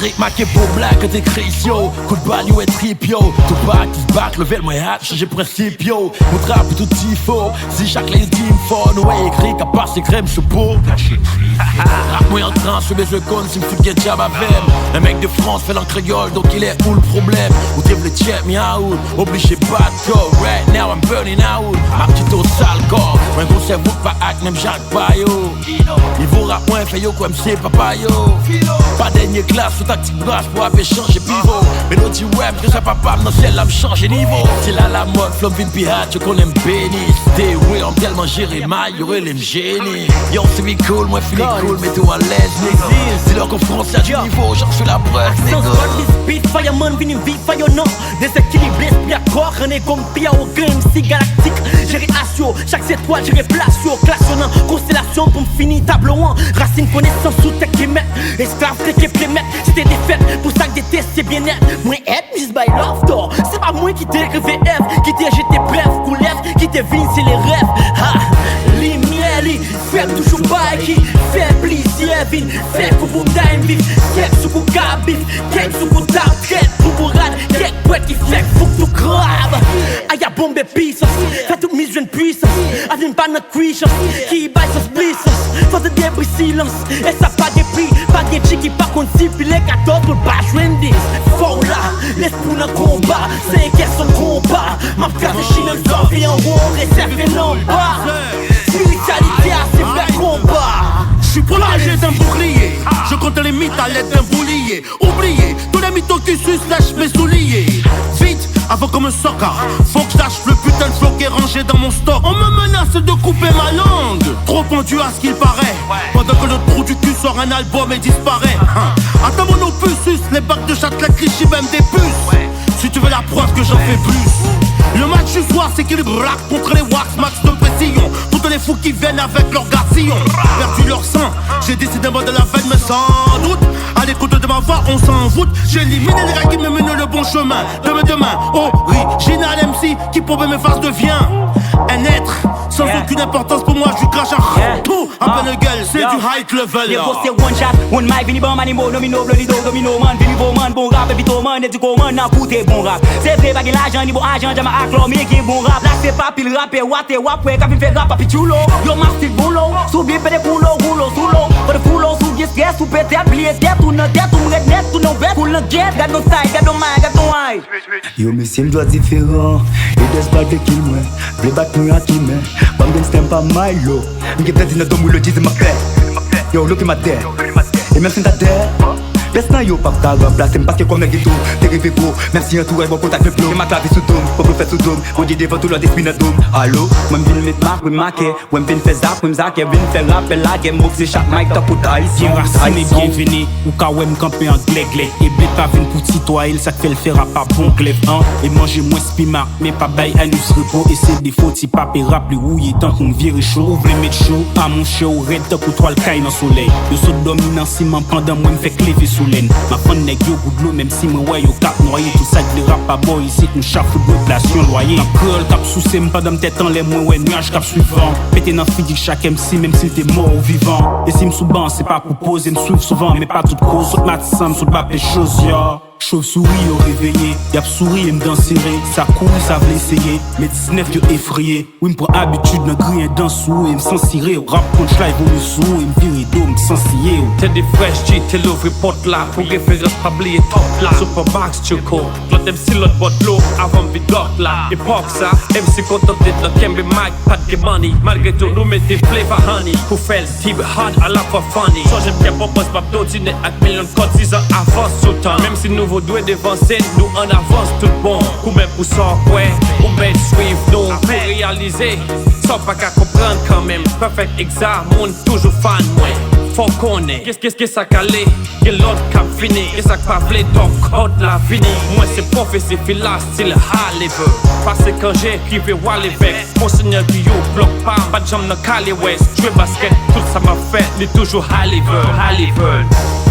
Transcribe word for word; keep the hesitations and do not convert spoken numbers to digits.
Rik make pou blak, kante kriz yo. Kout bal, yo wè trip yo. Tupac is back, leve l, mwen hat, chanje prensip yo. Kontra pou tout tifo. Si chak lè yo di m fò, nou wè ekri k ap pase krèm sou po. Rap mwen an trans, yo bezwen konn si m fout gen djab avè m. Un mec de France, fè l an kreyòl, donc il est où le problème? Ou te vle check me out, oblije bat kò. Right now I'm burning out. M ap kite w sal kò. Mwen gon sèvo k pa ak menm jan ak pa yo. Nivo rap mwen fè yo kwè m se papa yo. Pa dènye klas, sou taktik bras pou ape chanje pivo. Melodi wè m, ke sa papa m nan syèl la m chanje nivo. Se la lamòd, flow m vin pi hot, yo konnen m beni. Stay real, m tèlman jere may, yo rele m jeni. Yo, se mi cool, mwen fini cool, mete w alèz, nigga. Di lè konferans la di nivo, jan sou la prèv, nigga. Sans kòd, bis, beat, fireman, vini, vi, fire, non. Dezekilibre, espri ak kò, rane gòm, pi awogan, M C galaktik. Jere as yo, chak se etwal, jere plas yo, klas yo nan konstelasyon pou m fini tablo an. Rasin konesans sou tèt ki mèt, esklav teke pye mèt. Se te defèt, pou sa k deteste byennèt. Mwen èd, m jis bay love, tò. Se pa mwen ki te reve èv, ki te jete prèv, koulèv, ki te vin sele rèv. Ha! Limyè li, fè m toujou bay ki fè plizyè vin. Fè kou pou m day m viv, kèk sou kou kabif, kèk sou kou tap trèt, pou bourad, kèk pwèt ki fèk fouk tou krab. Aya bonbe pisans, fè tout mis jwenn pwisans. Avni m pa nan kwisans, ki bay sans plisans. Fòs de debri silans, e sa pa gen pri. Pa gen tchik ki pa konn sipile katòz pou l pa jwenn dis. Fò w la, lespri w nan konba, se kè son konba. M ap kraze chimen m sòve anwo, resève l anba. Spirityalite a se vrè konba. Je suis protégé d'un bouclier. Je contre les mythes à l'aide d'un boulier. Oubliez tous les mythos qui sucent, lèche mes souliers. Vite, avant qu'on me soque. Faut que je lâche le putain de flow qui est rangé dans mon stock. On me menace de couper ma langue. Trop pendu à ce qu'il paraît. Pendant que le trou du cul sort un album et disparaît. Hein. Attends mon opus, les bacs de Châtelet, Clichy, même des puces. Si tu veux la preuve que j'en fais plus. Le match du soir s'équilibre contre les wax, max de précision. Contre les fous qui viennent avec leur garcillon. Perdu leur sang, j'ai décidément de la veine, mais sans doute. À l'écoute de ma voix, on s'envoûte. J'élimine les gars qui me menent le bon chemin. De mes deux mains, original M C, qui pour mes phases devient un être sans aucune importance pour moi, je crache à tout. Appelle le gueule, c'est du high level. Negosye one shot, one mic, vini ban m animo, domino, blolido, domino, man, vini bo man, bon rap, evito man, ediko man, nan koute bon rap. Se vre, pa gen lajan, ni bon ajan, djama ak lò, men gen bon rap. La se pa pil rapè, wate, w ap wè, k ap vin fè rap, papi tchoulo. Yo, m ap stil bon lo, sou byen pede koulo, woulo, sou lo. Fò de foulo, sou byen strès, ou petèt, bliye tèt, ou nan tèt, ou m red nèt, ou nan wèt, ou nan gèt, gad non style, gad non may, gad non ay. Yo, mesye, m dwa diferan. Haters pa vle kill mwen, vle bat mwen ak ki men. Pa m gangsta, m pa Milo. M gen plèzi nan dòm, wi, lòt di m ap pè. Yo, look at my dad. E menm si m ta dè, pès nan yo p ap ka ranplase m, paske kòm nèg geto te rive gwo. Menm si antouraj mwen kontak vle blow, gen mak lavi sou do m, pòp yo fè sou do m. Bondye devan, tout lòt espri nan do m. Alo, mwen m vin met mak, mwen make. Wè m vin fè zak, wè m zakè, vin fè rapè, lagè m bokse chak mic tankou Tyson. Byen rasine, byenvini, ou ka wè m kanpe an glèglè. E bèt pa vin pou titwaye l, sa k fè l fè rap pa bon glèv, an. E manje mwens piman, men pa bay anus repo. E se defo ti pape rap li wouye tankou m vye recho. Ou vle met cho, a monchè, ou rèd tankou twal kay nan solèy. Yo sot dòmi nan siman pandan mwen m fèk leve solèn. M ap vann nèg yo goud dlo, menm si mwen wè yo k ap nwaye. Tout sa k vle rap pa bò isit, nou chak fout dwe plas yon lwaye. Nan kreyòl k ap souse m pandan m tèt anlè, mwen wè nwaj k ap swiv van. Pete nan figi chak M C, menm si l te mò ou vivan. E si m sou ban, se pa pou poze, m swiv souvan, men pa tout koz. Sot Matisan, m sot Bapè Chozyò. Chauve-souris yo reveye, y ap souri e m dan sere. Sa kouri, sa vle eseye, men diznèf yo efreye. Wi, m pran abitid nan griyen dan sou ou e m sansire w. Rap punchline vomi sou ou e m vire do, m sansiye w. Teddy Fresh G te louvri pòt la pou referans, pa bliye top la. Supermax Tchouko, lòt M C lòt bò dlo, avan m vin dòk la. Epòk sa, M C kontan tèt nan kenbe mic, pa t gen money. Malgre tou, nou mete Flava Honey pou fè l deep, hard, alafwa funny. Sonje m te pwopòz m ap dodine ak milyon kòd, sizan avans sou tan. Menm si nouvo dwe devanse n, nou an avans tout bon. Kou men pou sa w kwè, ou mèt swiv nou pou reyalize. Sa w pa ka konprann kanmenm, Perfect Exa, moun toujou fan mwen. Fò w konnen, kès, kès, kès sa k ale, gen lòt k ap vini. Gen sa k pa vle, donk, kòd la vini. Mwen se pwofesi, fil la, stil high level. Pase kanje, rive wale vèk. Monseyè Guillaume, blòk pa m, pa t janm nan kale wès. Jwe baskèt, tout sa m ap fè, li toujou high level, high level.